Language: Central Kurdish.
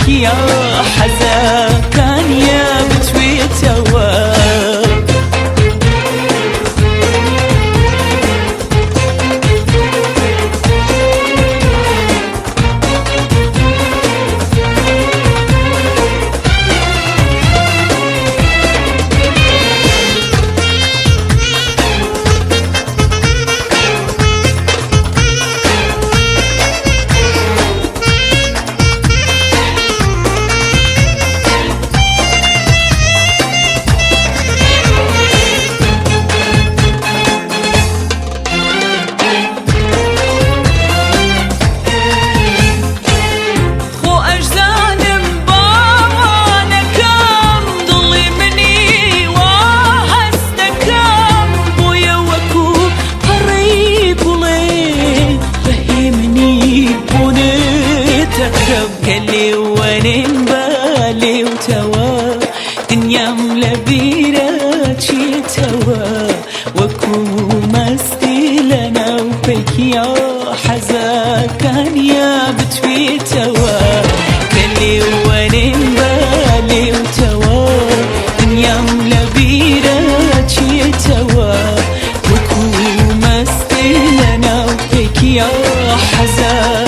پێکیا حەزەکانیا بتوێتەوە. خۆ ئەشزانم باوانەکەم دڵی منی وا هەست دەکەم بۆیە وەکو پەڕەی گوڵێ بە هێمنی بۆنت دەکەم کە لێوەنێم بە لێوتەوە دنیام لە بیرە چێتەوە وەکو مەستی لەناو پەیکیا حەزەکانیا بتوێتەوە کە لێوەنێم بە لێوتەوە دنیام لە بیرە چێتەوە وەکو مەستی لەناو پەیکیا حەزە.